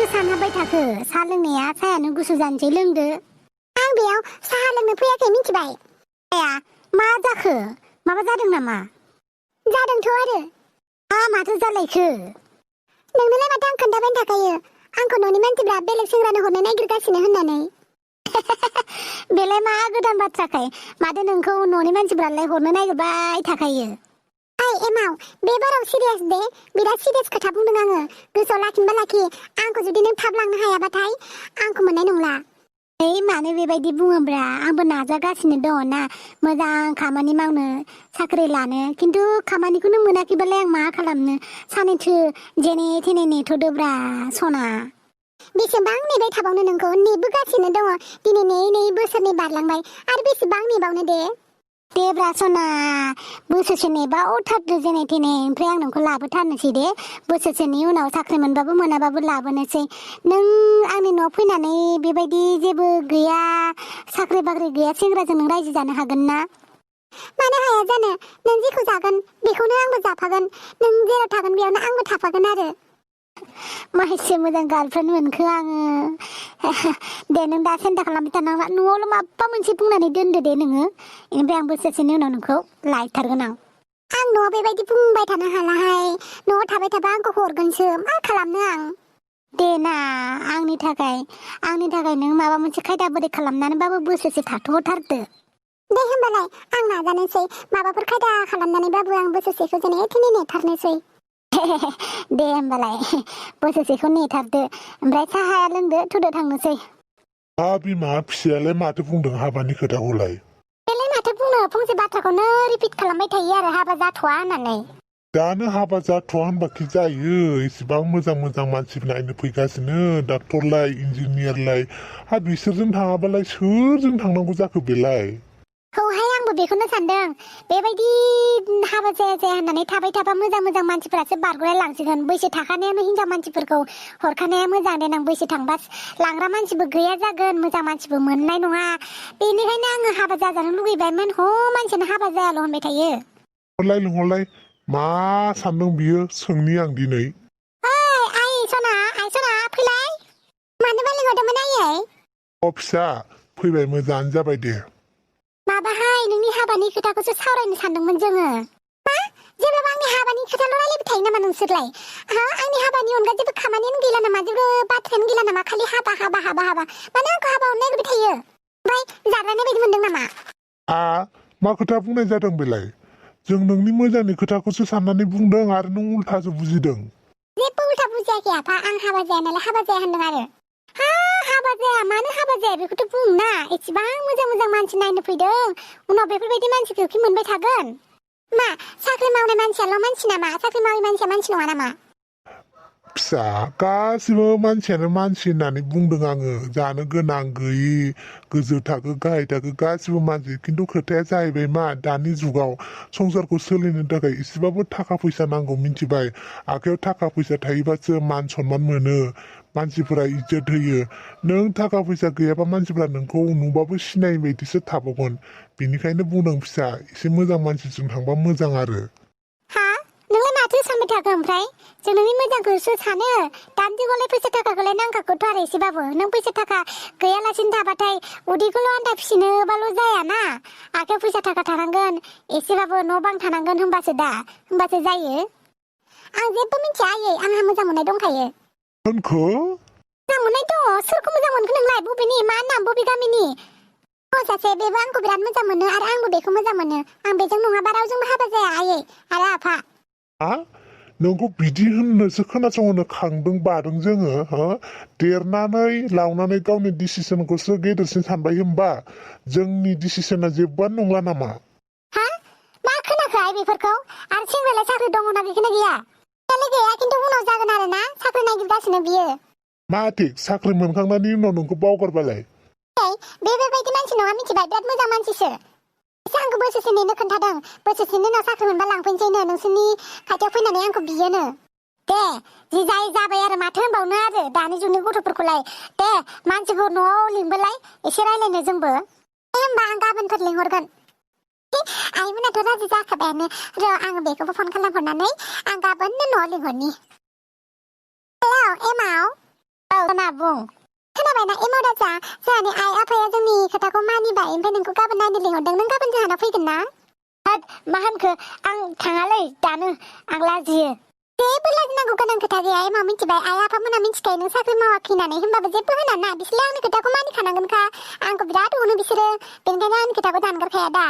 सानहाबबाय थाखो साहा लोंनाया साहायानो गुसु जानोसै लोंदो आं बेयाव साहा लोंनो फैयाखै मिथिबाय मा जाखो माबा जादों नामा जादोंथ' आरो माथो जालायखो नोंनोलाय माथो आं खोन्थाबाय थाखायो आंखौ न'नि मानसिफ्रा बेलेग सेंग्रानो हरनो नागिरगासिनो होननानै बेलाय मा गोदान बाथ्राखाय माथो नोंखौ न'नि मानसिफ्रालाय हरनो नागिरबाय थाखायो एमाव बे बाराव सिरियास दे बिराद सिरियास खोथा बुंदों आङो गोसोआव लाखिनोबा लाखि आंखौ जुदि नों थाब लांनो हायाबाथाय आंखौ मोननाय नंला मानो बेबायदि बुङोब्रा आंबो नाजागासिनो दङ ना मोजां खामानि मावनो साख्रि लानो खिन्थु खामानिखौनो मोनाखैबालाय आं मा खालामनो सानैथो जेने थेने नेथ'दोब्रा सना बेसेबां नेबाय थाबावनो नोंखौ नेबोगासिनो दङ दिनै नेयै नेयै बोसोरनै बारलांबाय आरो बेसेबां नेबावनो देब्रा सना बोसोरसे नेबा अरथारदो जेने थेने ओमफ्राय आं नोंखौ लाबोथारनोसै दे बोसोरसेनि उनाव साख्रि मोनबाबो मोनाबाबो लाबोनोसै नों आंनि न'आव फैनानै बेबायदि जेबो गैया साख्रि बाख्रि गैया सेंग्राजों नों रायजो जानो हागोन ना मानो हाया जानो नों जेखौ जागोन बेखौनो आंबो जाफागोन नों जेराव थागोन बेयावनो आंबो थाफागोन आरो मासे मोजां गार्लफ्रेन्ड मोनखो आङो दे नों दा सेन्टा खालामबाय थानाङा न'आवल' माबा मोनसे बुंनानै दोनदो दे नोङो ओमफ्राय आं बोसोरसेनि उनाव नोंखौ लायथारगोन आं न'आव बेबायदि बुंबाय थानो हालाहाय न'आव थाबाय थाबा आंखौ हरगोनसो मा खालामनो आं दे ना आंनि थाखाय नों माबा मोनसे खायदा बोरै खालामनानैबाबो बोसोरसे थाथ'थारदो दे होमबालाय आं नाजानोसै माबाफोर खायदा खालामनानैबाबो आं बोसोरसेखौ जेने थेने नेथारनोसै दे होमबालाय बोसोरसेखौ नेथारदो ओमफ्राय साहा लोंदो थुदो थांनोसै बिमा फिसायालाय माथो बुंदों हाबानि खोथाखौलाय बेलाय माथो बुंनो फंसे बाथ्राखौनो रिपिट खालामबाय थायो आरो हाबा जाथ'वा होननानै दानो हाबा जाथ'वा होनबाखि जायो इसेबां मोजां मानसि नायनो फैगासिनो डाक्टरलाय इन्जिनियारलाय बिसोरजों थाङाबालाय सोरजों थांनांगौ जाखो बेलाय औहाय आंबो बेखौनो सानदों बेबायदि हाबा जाया होननानै थाबाय थाबा मोजां मानसिफोरासो बारग'लाय लांसिगोन बैसो थाखानायानो हिनजाव मानसिफोरखौ हरखानाया मोजां देनां बैसो थांबा लांग्रा मानसिबो गैया जागोन मोजां मानसिबो मोननाय नङा बेनिखायनो आङो हाबा जाजानो लुगैबायमोन मानसियानो हाबा जायाल' होनबाय थायो लिंहरलाय मा सानदों बियो सोंनि आं दिनै आइ सना फैलाय मानोबा लिंहरदोंमोन आयै फिसा फैबाय मोजाङानो जाबाय दे माबाहाय नोंनि हाबानि खोथाखौसो सावरायनो सानदोंमोन जोङो मा जेब्लाबो आंनि हाबानि खोथाल' रायलायबाय थायो नामा नोंसोरलाय आंनि हाबानि अनगा जेबो खामानियानो गैला नामा जेबो बाथ्रायानो गैला नामा खालि हाबा मानो आंखौ हाबा हरनो नागिरबाय थायो ओमफ्राय जाग्रानाय बायदि मोनदों नामा मा खोथा बुंनाय जादों बेलाय जों नोंनि मोजांनि खोथाखौसो साननानै बुंदों आरो नों उल्थासो बुजिदों जेबो उल्था बुजियाखै आफा आं हाबा जाया नालाय हाबा जाया होनदों आरो हाबा जाया मानो हाबा जाया बेखौथ' बुं ना एसेबां मोजां मानसि नायनो फैदों उनाव बेफोरबायदि मानसिखौ मोनबाय थागोन मा साख्रि मावनाय मानसियाल' मानसि नामा साख्रि मावै मानसिया मानसि नङा नामा फिसा गासिबो मानसियानो मानसि होननानै बुंदों आङो जानो गोनां गैयि गोजौ थाखो गाहाय थाखो गासिबो मानसि खिन्थु खोथाया जाहैबाय मा दानि जुगाव संसारखौ सोलिनो थाखाय एसेबाबो थाखा फैसा नांगौ मिथिबाय आखायाव थाखा फैसा थायोबासो मान सनमान मोनो मानसिफोरा इज्जत होयो नों थाखा फैसा गैयाबा मानसिफ्रा नोंखौ नुबाबो सिनायै बायदिसो थाबावगोन बेनिखायनो बुंदों फिसा एसे मोजां मानसिजों थांबा मोजां आरो नोंलाय माथो सानबाय थाखो ओमफ्राय जों नोंनि मोजांखौसो सानो दानि जुगावलाय फैसा थाखाखौलाय नांखागौथ' आरो एसेबाबो नों फैसा थाखा गैयालासिनो थाबाथाय उदैखौल' आन्था फिसिनोबाल' जायाना आखायाव फैसा थाखा थानांगोन एसेबाबो न' बां थानांगोन होमबासो जायो आं जेबो मिथिया आयै आंहा मोजां मोननाय दंखायो मोजां मोननाय दङ सोरखौ मोजां मोनखो नोंलाय बबेनि मा नाम बबे गामिनि सासे बेबो आंखौ बिराद मोजां मोनो आरो आंबो बेखौ मोजां मोनो आं बेजों नङाबा रावजोंबो हाबा जाया आयै आरो आफा नोंखौ बिदि होननोसो खोनासंनो खांदों बादों जोङो देरनानै लावनानै गावनि डिसिसनखौसो गेदेरसिन सानबाय होमबा जोंनि डिसिसना जेबोआनो नंला नामा मा खोनाखो बेफोरखौ आरो सेंग्रालाय साख्रि दङ ना गैखौना गैया गैया खिन्थु उनाव जागोन आरो ना साख्रि नागिरगासिनो बियो मा थिक साख्रि मोनखांनायनि उनाव नोंखौ बावगारबालाय बेबायदि मानसि नङा मिथिबाय बिराद मोजां मानसिसो एसे आंखौ बोसोरसे नेनो खोन्थादों बोसोरसेनि उनाव साख्रि मोनबा लांफैनोसैनो नोंसोरनि खाथियाव फैनानै आंखौ बियोनो दे जि जाबाय आरो माथो होनबावनो आरो दानि जुगनि गथ'फोरखौलाय दे मानसिखौ न'आव लिंबोलाय एसे रायलायनो जोंबो होमबा आं गाबोनफोर लिंहरगोन आइमोनाथ' राजि जाखाबायानो र' आङो बेखौबो फन खालामहरनानै आं गाबोननो न'आव लिंहरनि हेलौ एमाव सना बुं खोनाबायना एमाव राजा जोंहानि आइ आफाया जोंनि खोथाखौ मानिबाय ओमफ्राय नोंखौ गाबोन नायनो लिंहरदों नों गाबोन जोंहानाव फैगोन ना मा होनखो आं थाङालै दानो आं लाजियो जेबो लाजिनांगौ गोनां खोथा गैया एमाव मिथिबाय आइ आफामोना मिथिखायो नों साख्रि मावाखै होननानै होनबाबो जेबो होनाना बिसोरलाय आंनि खोथाखौ मानिखानांगोनखा आंखौ बिराद अनो बिसोरो बेनिखायनो आंनि खोथाखौ दानगारखाया दा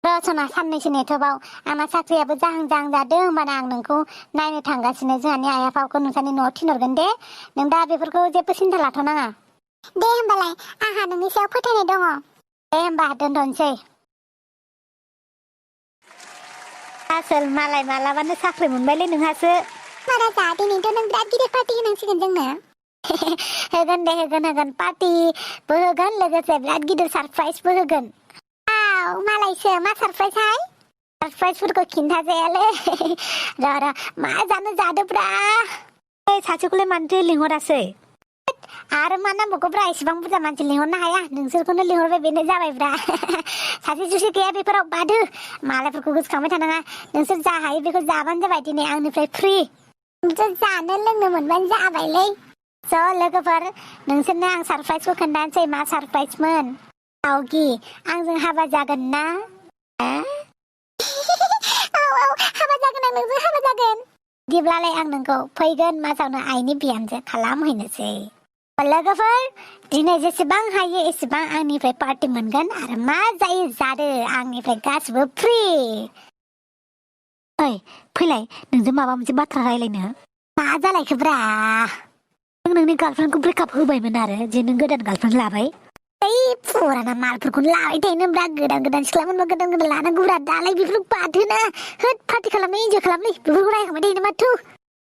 रसना साननैसो नेथ'बाव आंना साख्रियाबो जाहां जादों होमबाना आं नोंखौ नायनो थांगासिनो जोंहानि आइ आफाखौ नोंसानि न'आव थिनहरगोन दे नों दा बेफोरखौ जेबो सिन्था लाथ'नाङा दे होमबालाय आंहा नोंनि सायाव फोथायनाय दङ दे होमबा दोनथ'नोसै आसोल मालाय मालाबानो साख्रि मोनबायलै नोंहासो राजा दिनैथ' नों बिराद गिदिर पार्टि होनांसिगोन जोंनो होगोन दे होगोन पार्टिबो होगोन लोगोसे बिराद गिदिर सारप्राइजबो होगोन मालायसो मा सारप्राइजहाय सारप्राइजफोरखौ खिन्थाजायालै र' मा जानो जादोब्रा सासेखौलाय मानोथो लिंहरासै आरो मा नांबावगौब्रा एसेबां बुरजा मानसि लिंहरनो हाया नोंसोरखौनो लिंहरबाय बेनो जाबायब्रा सासे जुसे गैया बेफोराव बादो मालायफोरखौ गोसोखांबाय थानाङा नोंसोर जा हायो बेखौ जाबानो जाबाय दिनै आंनिफ्राय फ्रि नोंसोर जानो लोंनो मोनबानो जाबायलै ज' लोगोफोर नोंसोरनो आं सारप्राइजखौ खोन्थानोसै मा सारप्राइजमोन आवगि आंजों हाबा जागोन ना औ हाबा जागोन आं नोंजों हाबा जागोन बिदिब्लालाय आं नोंखौ फैगोन मासावनो आइनि बिहामजो खालामहैनोसै लोगोफोर दिनै जेसेबां हायो एसेबां आंनिफ्राय पार्टि मोनगोन आरो मा जायो जादो आंनिफ्राय गासिबो फ्रि ओइ फैलाय नोंजों माबा मोनसे बाथ्रा रायलायनो मा जालायखोब्रा नों नोंनि गार्लफ्रेन्डखौ ब्रेकआप होबायमोन आरो जे नों गोदान गार्लफ्रेन्ड लाबाय फुराना मालफोरखौनो लाबाय थायोनोब्रा गोदान सिख्ला मोनबा गोदान लानांगौब्रा दालाय बेफोरखौ बादोना होद पार्टि खालामनो इन्जय खालामनो बेफोरखौ रायखांबाय थायो माथो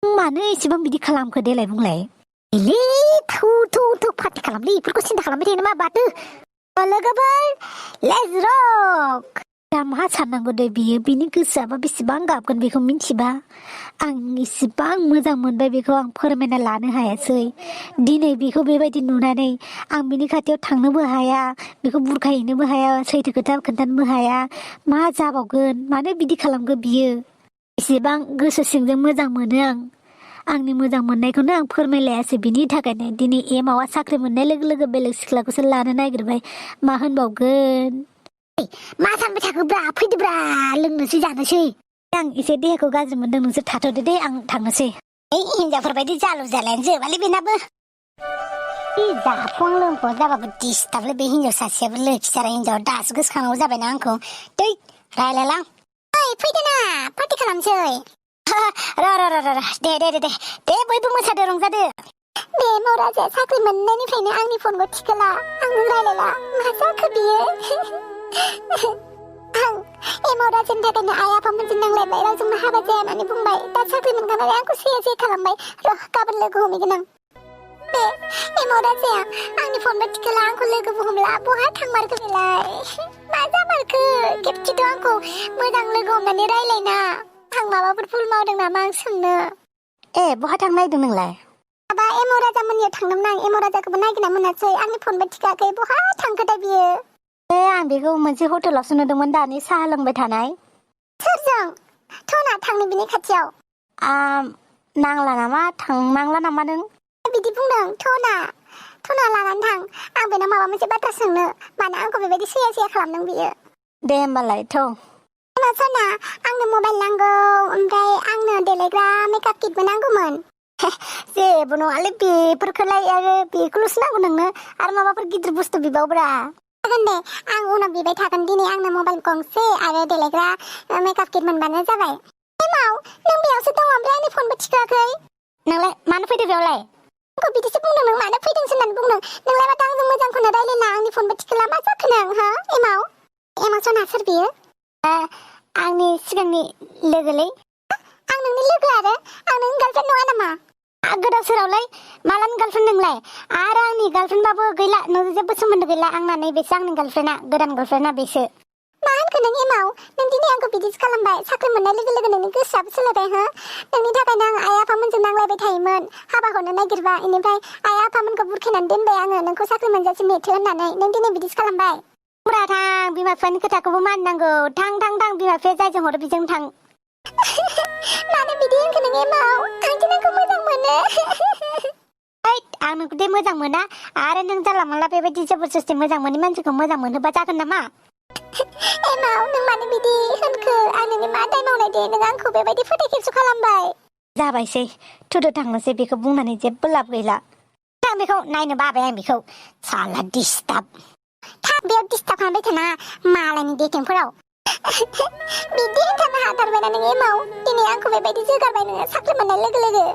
मानो एसेबां बिदि खालामखो देलाय बुंलाय थौ पार्टि खालामनो बेफोरखौ सिन्था खालामबाय थायो नामा बादो लोगोफोर लेट्स रक दा मा साननांगौ दे बियो बिनि गोसोआबा बेसेबां गाबगोन बेखौ मिथिबा आं इसेबां मोजां मोनबाय बेखौ आं फोरमायना लानो हायासै दिनै बेखौ बेबायदि नुनानै आं बिनि खाथियाव थांनोबो हाया बेखौ बुरखायनोबो हाया सैथो खोथा खोन्थानोबो हाया मा जाबावगोन मानो बिदि खालामगोन बियो एसेबां गोसो सिंजों मोजां मोनो आंनि मोजां मोननायखौनो आं फोरमायलायासै बिनि थाखायनो दिनै एमावा साख्रि मोननाय लोगो लोगो बेलेग सिख्लाखौसो लानो नागिरबाय मा होनबावगोन मा सानबाय थाखोब्रा फैदोब्रा लोंनोसै जानोसै आं एसे देहाखौ गाज्रि मोनदों नोंसोर थाथ'दो दे आं थांनोसै हिनजावफोरबायदि जालु जालायानो जोबालै बेनाबो जाफुं लोंफुं जाबाबो दिसटाबलै बे हिनजाव सासेयाबो लोखिसारा हिनजाव दासो गोसोखांनांगौ जाबायना आंखौ दै रायलायलां ओइ फैदो ना पार्टि खालामसै र' दे बयबो मोसादो रंजादो बे मावराजाया साख्रि मोननायनिफ्रायनो आंनि फनखौ थिखोला आंजों रायलायला मा जाखो बियो आं मावराजानि थाखायनो आइ आफामोनजों नांलायबाय रावजोंबो हाबा जाया होननानै बुंबाय दा साख्रि मोनखांनानै आंखौ से खालामबाय र' गाबोन लोगो हमहैगोन आं बे मावराजाया आंनि फनबो थिखोला आंखौ लोगोबो हमला बहा थांमारखो बेलाय मा जामारखो खेबसेथ' आंखौ मोजां लोगो हमनानै रायलायना आं माबाफोर भुल मावदों नामा आं सोंनो बहा थांनो नागिरदों नोंलाय माबा मावराजा मोननियाव थांदोंमोन आं मावराजाखौबो नागिरना मोनासै आंनि फनबो थिखाखै बहा थांखो दा बियो आं बेखौ मोनसे हटेलावसो नुदोंमोन दानि साहा लोंबाय थानाय सोरजों थना थांनो बिनि खाथियाव नांला नामा नों बिदि बुंदों थना लानानै थां आं बेनाव माबा मोनसे बाथ्रा सोंनो मानो आंखौ बेबायदि सैया खालामदों बियो दे होमबालाय सना आंनो मबाइल नांगौ ओमफ्राय आंनो देलायग्रा मेकआप किटबो नांगौमोन जेबो नङालै बेफोरखौलाय आरो बेखौल'सो नांगौ नोंनो आरो माबाफोर गिदिर बुस्थु बिबावब्रा जागोन दे आं उनाव बिबाय थागोन दिनै आंनो मबाइल गंसे आरो देलायग्रा मेकआप किट मोनबानो जाबाय नों बेयावसो दङ ओमफ्राय आंनि फनबो थिखाखै नोंलाय मानो फैदो बेयावलाय आंखौ बिदिसो बुंदों नों मानो फैदोंसो होननानै बुंदों नोंलाय माथो आंजों मोजांखौनो रायलायला आंनि फनबो थिखोला मा जाखो नों हो एमाव सना सोर बियो आंनि सिगांनि लोगोलै आं नोंनि लोगो आरो आं नोंनि गार्लफ्रेन्ड नङा नामा गोदाव सोरावलाय मालानि गार्लफ्रेन्ड नोंलाय आरो आंनि गार्लफ्रेन्डबाबो गैला नोंजों जेबो सोमोन्दो गैला आंना नैबेसो आंनि गार्लफ्रेन्डा गोदान गार्लफ्रेन्डा बेसो मा होनखो नों एमाव नों दिनै आंखौ बिदिसो खालामबाय साख्रि मोननाय लोगो लोगो नोंनि गोसोआबो सोलायबाय हो नोंनि थाखायनो आं आइ आफामोनजों नांलायबाय थायोमोन हाबाखौनो नागिरबा इनिफ्राय आइ आफामोनखौ बुरखायनानै दोनबाय आङो नोंखौ साख्रि मोनजासिम नेथो होननानै नों दिनै बिदिसो खालामबाय फुरा थां बिमा बिफानि खोथाखौबो मानिनांगौ थां बिमा बिफाया जायजों हरो बेजों थां मानो बिदि होनखो नों एमाव आंथ' नोंखौ मोजां मोनो आं नोंखौ दे मोजां मोना आरो नों जानला मानला बेबायदि जबरदस्ति मोजां मोनि मानसिखौ मोजां मोनोबा जागोन नामा एमाव नों मानो बिदि होनखो आं नोंनि मा दाय मावनाय दे नों आंखौ बेबायदि फोथायखेबस' खालामबाय जाबायसै थुदो थांनोसै बेखौ बुंनानै जेबो लाब गैला थां बेखौ नायनो बाबाय आं बेखौ साला डिस्टार्ब थाब बेयाव डिस्टार्ब खालामबाय थाना मालायनि डेटिंफोराव बिदि होनथारनो हाथारबायना नों एमाव दिनै आंखौ बेबायदि जोगारबाय नोङो साख्रि मोननाय लोगो लोगो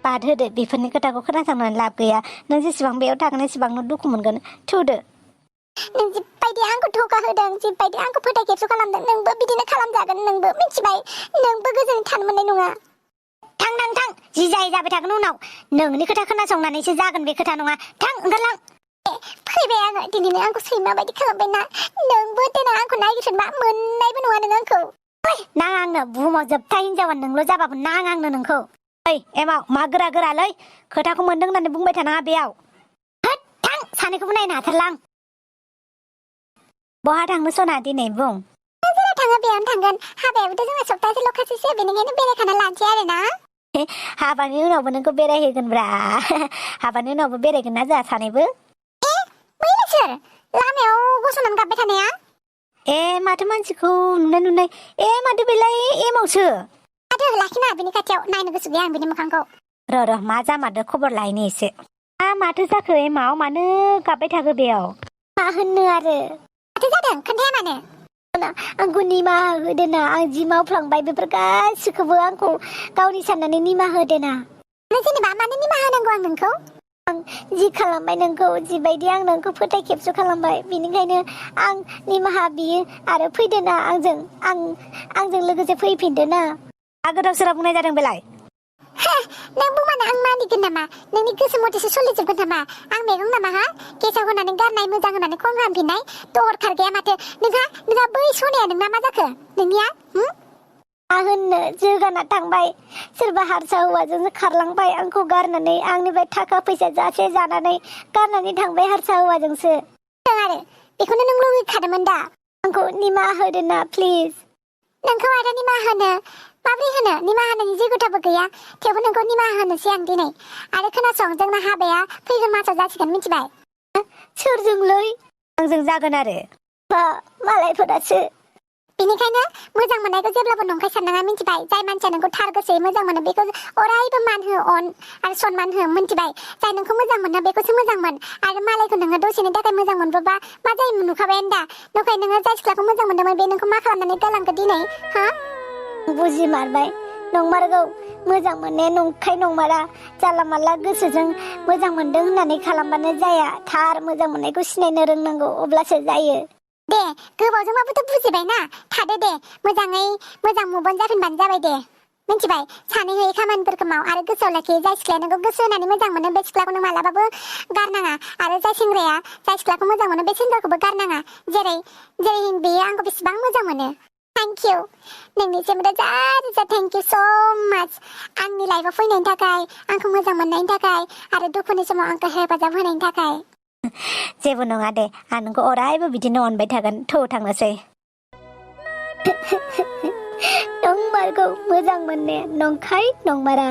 बाद होदो बेफोरनि खोथाखौ खोनासंनानै लाब गैया नों जेसेबां बेयाव थागोन एसेबांनो दुखु मोनगोन थुदो नों जिबायदि आंखौ धोखा होदों जिबायदि आंखौ फोथायखेबस' खालामदों नोंबो बिदिनो खालामजागोन नोंबो मिथिबाय नोंबो गोजोन थानो मोननाय नङा थां जि जाय जाबाय थागोन उनाव नोंनि खोथा खोनासंनानैसो जागोन बे खोथा नङा थां ओंखारलां फैबाय आङो दिनैनो आंखौ सैमा बायदि खालामबायना नोंबो देनां आंखौ नायगिरफिनबा मोननायबो नङा नों आंखौ नाङा आंनो बुहुमाव जोबथा हिनजावा नोंल' जाबाबो नाङा आंनो नोंखौ ओइ एमाव मा गोरा गोरालै खोथाखौ मोनदों होननानै बुंबाय थानाङा बेयाव होद थां सानैखौबो नायनो हाथारलां बहा थांनो सना दिनै बुं जेराव थाङो बेयावनो थांगोन हाबायाबोथ' जोंना सप्तासेल'खासैसो बेनिखायनो बेरायखाना लानोसै आरोना हाबानि उनावबो नोंखौ बेरायहोगोनब्रा हाबानि उनावबो बेरायगोन ना जोंहा सानैबो बैलाय सोर लामायाव गसंनानै गाबबाय थानाया माथो मानसिखौ नुनाय माथो बेलाय एमावसो माथो लाखिना बिनि खाथियाव नायनो गोसो गैया आं बिनि मोखांखौ र' मा जामारदो खबर लायनो एसे माथो जाखो एमाव मानो गाबबाय थाखो बेयाव मा होननो आरो माथो जादों खोन्थाया मानो आंखौ निमाहा होदोना आं जि मावफ्लांबाय बेफोर गासिखौबो आंखौ गावनि साननानै निमाहा होदोना जेनेबा मानो निमाहा होनांगौ आं नोंखौ आं जि खालामबाय नोंखौ जिबायदि आं नोंखौ फोथायखेबस' खालामबाय बिनिखायनो आं निमाहा बियो आरो फैदोना आंजों लोगोसे फैफिनदोना गोदाव सोराव बुंनाय जादों बेलाय नों बुंबानो आं मानिगोन नामा नोंनि गोसो मथेसो सोलिजोबगोन नामा आं मैगं नामा हा गेसाव होनानै गारनाय मोजां होनानै खम खालामफिननाय दहर खारगाया माथो नोंहा बै सनाया नोंना मा जाखो नोंनिया मा होननो जोगाना थांबाय सोरबा हारसा हौवाजोंसो खारलांबाय आंखौ गारनानै आंनिफ्राय थाखा फैसा जासे जानानै गारनानै थांबाय हारसा हौवाजोंसो आरो बेखौनो नों लुगैखादोंमोन दा आंखौ निमाहा होदोना प्लिज नोंखौ आरो निमाहा होनो माब्रै होनो निमाहा होनायनि जेबोथाबो गैया थेवबो नोंखौ निमाहा होनोसै आं दिनै आरो खोनासं जोंना हाबाया फैगोन मासाव जासिगोन मिथिबाय सोरजोंलै आंजों जागोन आरो मालायफोरासो बेनिखायनो मोजां मोननायखौ जेब्लाबो नंखाय साननाङा मिथिबाय जाय मानसिया नोंखौ थार गोसोयै मोजां मोनो बेखौ अरायबो मान हो अन आरो सनमान हो मिथिबाय जाय नोंखौ मोजां मोनो बेखौसो मोजां मोन आरो मालायखौ नोङो दसेनि थाखाय मोजां मोनब्ला मा जायो नुखाबायानो दा नंखाय नोङो जाय सिख्लाखौ मोजां मोनदोंमोन बे नोंखौ मा खालामनानै गालांखो दिनै हा बुजि मारबाय नंमारगौ मोजां मोननाया नंखाय नंमारा जानला मानला गोसोजों मोजां मोनदों होननानै खालामबानो जाया थार मोजां मोननायखौ सिनायनो रोंनांगौ अब्लासो जायो दे गोबावजोंबाबोथ' बुजिबायना थादो दे मोजाङै मोजां मुभन जाफिनबानो जाबाय दे मिथिबाय सानै हयै खामानिफोरखौ माव आरो गोसोआव लाखि जाय सिख्लाया नोंखौ गोसो होनानै मोजां मोनो बे सिख्लाखौ नों मालाबाबो गारनाङा आरो जाय सेंग्राया जाय सिख्लाखौ मोजां मोनो बे सेंग्राखौबो गारनाङा जेरै बेयो आंखौ बेसेबां मोजां मोनो थेंक इउ नोंनिसिम रोजा रोजा थेंक इउ स' माच आंनि लाइफआव फैनायनि थाखाय आंखौ मोजां मोननायनि थाखाय आरो दुखुनि समाव आंखौ हेफाजाब होनायनि थाखाय जेबो नङा दे आं नोंखौ अरायबो बिदिनो अनबाय थागोन थांनोसै नंमारगौ मोजां मोननाया नंखाय नंमारा